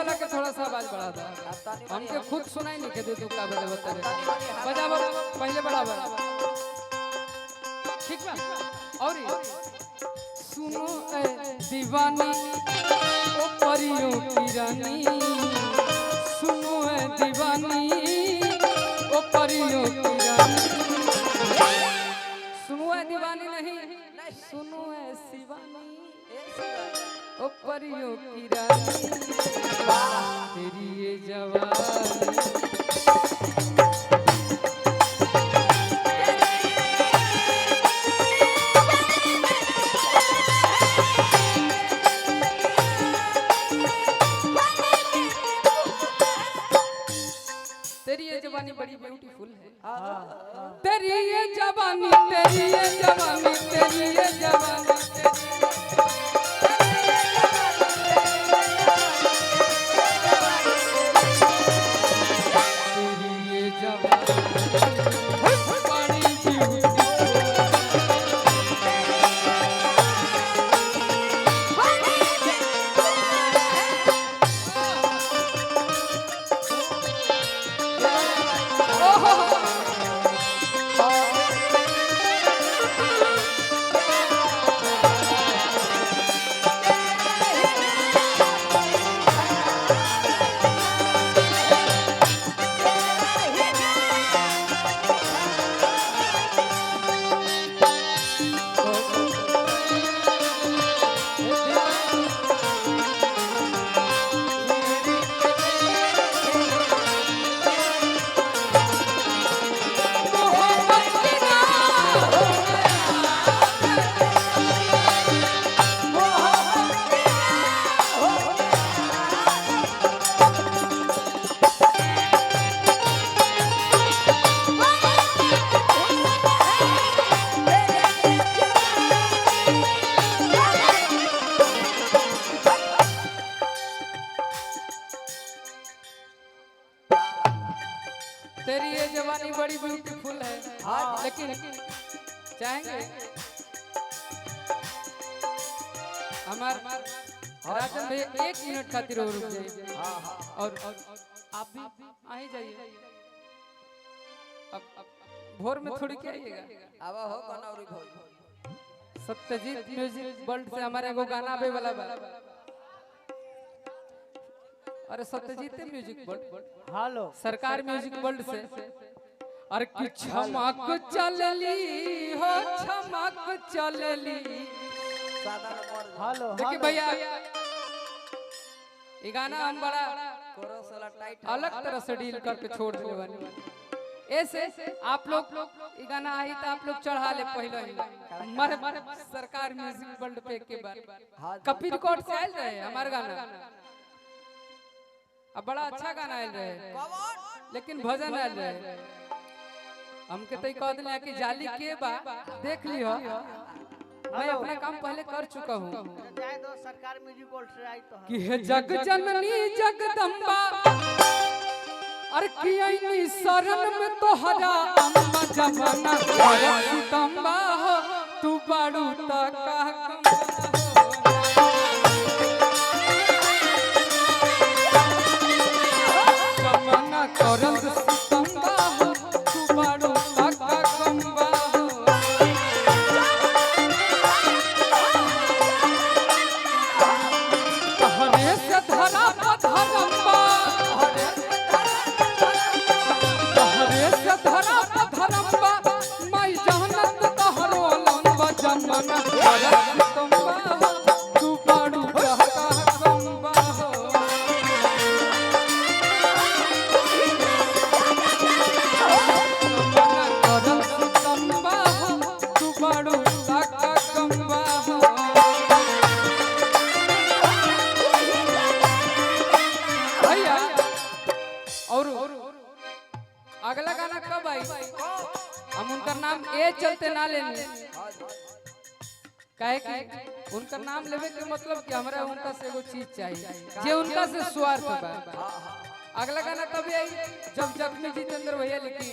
वाला के थोड़ा सा आवाज बढ़ा दो। हमके खुद सुनाई नहीं के दे तू का बजे बता रे। बजाबो पहले बढ़ाबो, ठीक बा। और सुनो ए दीवानी ओ परियों की रानी, सुनो ए दीवानी ओ परियों की रानी, सुनो ए दीवानी नहीं, सुनो ए शिवानी ओ परियों की रानी, तेरी ये जवानी। तेरी ये जवानी बड़ी ब्यूटीफुल है, तेरी ये जवानी, तेरी ये जवानी, तेरी ये जवानी, तेरी ये जवानी बड़ी ब्यूटीफुल। तेरी ये जवानी बड़ी ब्यूटीफुल है, लेकिन चाहेंगे हमार राजन भैया 1 मिनट खातिर और रुक जाइए, और आप भी आ ही जाइए। अब भोर में थोड़ी क्या आइएगा। आवा हो कनौरी भोर। सत्यजीत म्यूजिक वर्ल्ड से हमारे एगो गाना आवे वाला बा। अरे सत्यजीत म्यूजिक वर्ल्ड, हेलो सरकार म्यूजिक वर्ल्ड से। अरे कि छमक चलली हो, छमक चलली। सादा मर हेलो। देखिए भैया ये गाना हम बड़ा कोरस वाला टाइट अलग तरह से डील करके छोड़ दिले बानी। ऐसे आप लोग ये गाना आई तो आप लोग चढ़ा ले पहले ही मर सरकार म्यूजिक वर्ल्ड पे के बार कपिल रिकॉर्ड से आयल रहे हमार गाना। अब बड़ा अच्छा गाना आयल रहे, लेकिन भजन आयल रहे। हमके तो कह दिले कि जाली के बा देख लियो, मैं अपना काम पहले कर चुका हूँ। जाए दो सरकार म्यूजिक वर्ल्ड से आई तो कि हे जग जननी जगदम्बा, अरे कि आईनी शरण में तोहरा अम्मा जमाना सितम्बा हो, तू बाड़ू त का जमाना करल सितम्बा हो, तू बाड़ू त का कम्बा हो। हरे से धरा पधरम्बा, हरे से धरा पधरम्बा, माई जहनत तहरो लंबा जमाना सितम्बा हो, तू बाड़ू त का कम्बा हो। जमाना करल सितम्बा हो, तू बाड़ू त का कम्बा हो। भैया और अगला गाना कब आई? हम उनका नाम ए चलते ना लेने, काहे कि उनका नाम लेवे के मतलब कि हमरा उनका से एगो चीज चाहिए जे उनका से स्वार्थ बा। अगला गाना कब आई? जब जख्मी जितेंद्र भैया लिखी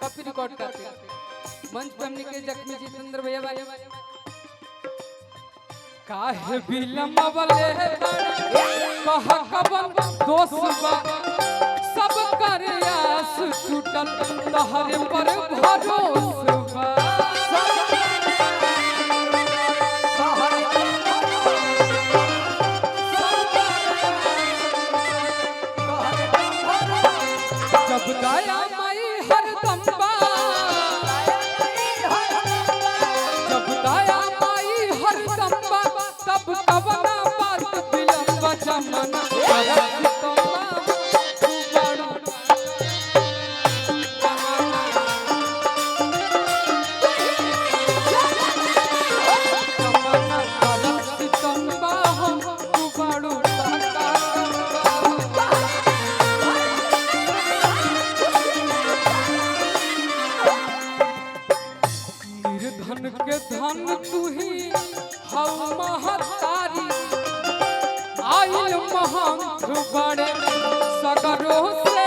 कॉपी रिकॉर्ड करते मंच पे हमने के जख्मी जितेंद्र भैया वाले। काहे बिलमवले कह कवन दोष बा, सब कर आस टूटल तहरे पर भरोस बा। जब दया माई हरदम बा, जब दया माई हरदम बा, तब कवना बात बिलम्ब जमाना करत तम्बा तू बड़ू जमाना करत तम्बा हो तू बड़ू तका गंबा। निर्धन के धन तू ही हऊ महतारी, आइल महंत बड़े सगरो से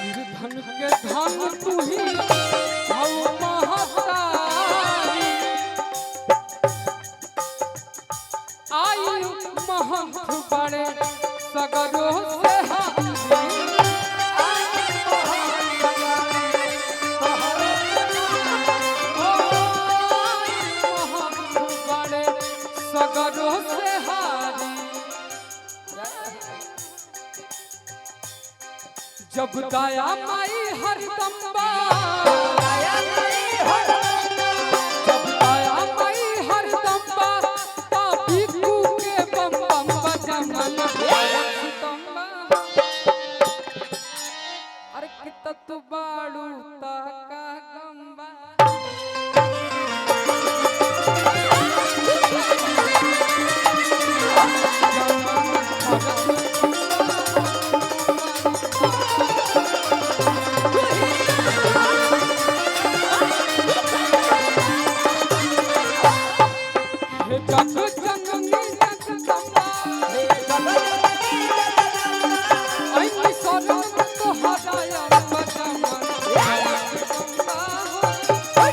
निर्धन के धन तू ही हऊ महतारी, आयु महंत बड़े सगरो से हारी। ओ, आयु महंत बड़े सगरो से हारी। जब दया माई हरदम बा, जब दया माई हरदम बा, पापी के बम बम बजमन सितम्बा। अरे कित तू बाड़ू ता का गंबा। हे जग जननी जगदम्बा, ऐनी शरण तोहराया बजमन जगदम्बा हो,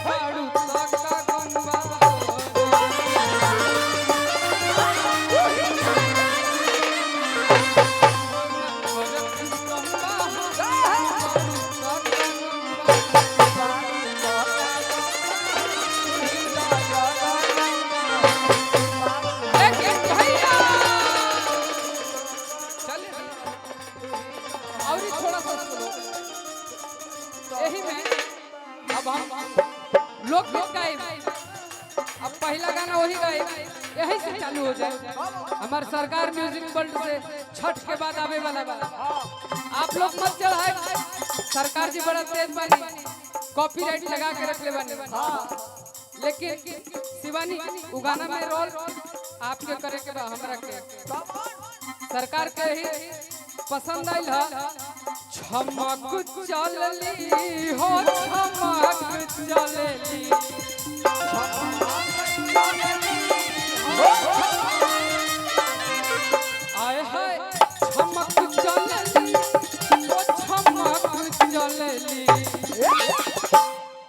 बाड़ू ता का गंबा हो। लोकगीत गाए, अब पहला गाना वही गाए, यही से चालू हो जाए। हमार सरकार म्यूजिक वर्ल्ड से छठ के बाद आवे वाला बा, आप लोग मत चढ़ाए। सरकार जी बड़ा तेज बानी, कॉपीराइट लगा के रख ले बानी। लेकिन शिवानी उ गाना में रोल आपके करे के बा, हमरा के सरकार के ही पसंद आइल है। छमक चलली हो, छमक चलली, आय हाय छमक चलली हो, छमक चलली,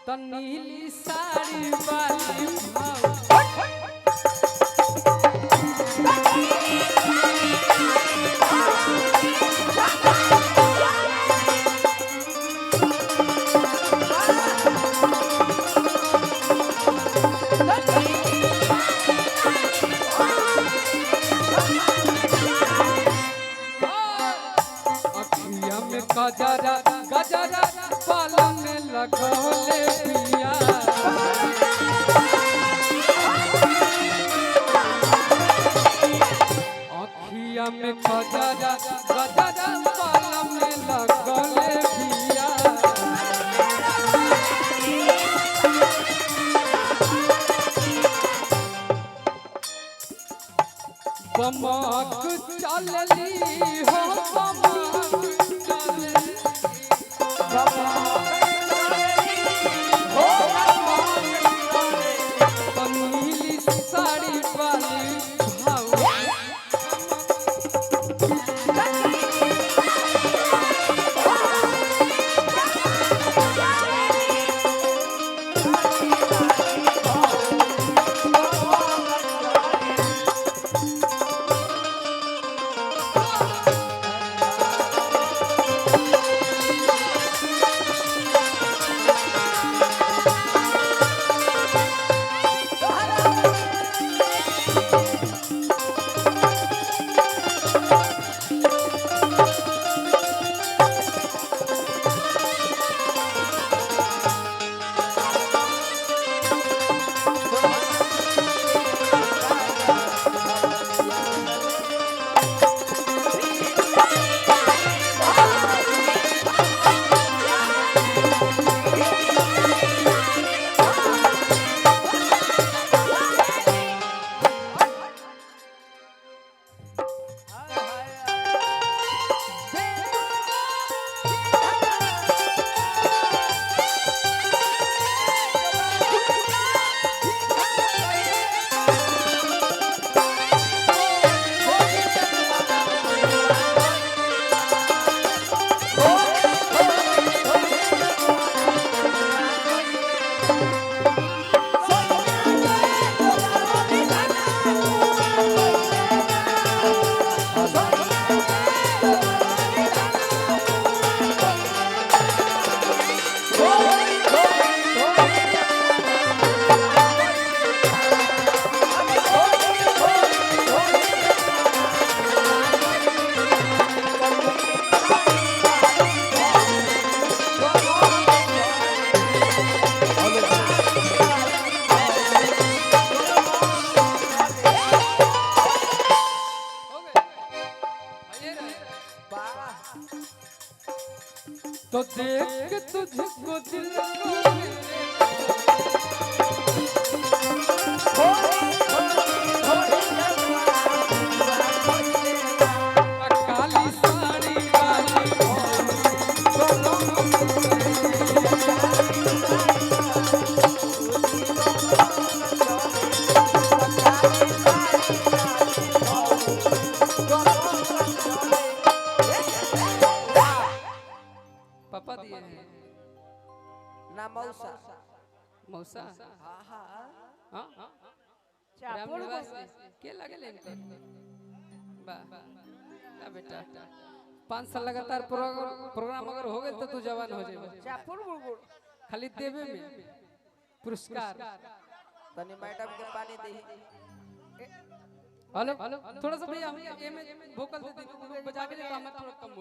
त नीली साड़ी वाली भाव। अखिया में गजरा गजरा पालन लगौले पिया, अखिया में गजरा गजरा पालन लगौले पिया। बमक चलली हो, बमक चलली, नीली साड़ी वाली भाऊ। देख तुझको दिल को मेरे काली साड़ी वाली पापा दिए हैं ना मौसा। मौसा। हाँ हाँ। हाँ राम चापुर निवास के लगे इनकर वाह ना बेटा, 5 साल लगातार प्रोग्राम अगर हो गए तो तू जवान हो जाए। चापुर बुड़बुड़ खाली देवे में पुरस्कार। तनी मैडम के पानी दी। हेलो थोड़ा सा भैया हम ये में वोकल दे दी, बजा के तो हमें थोड़ा कम हो।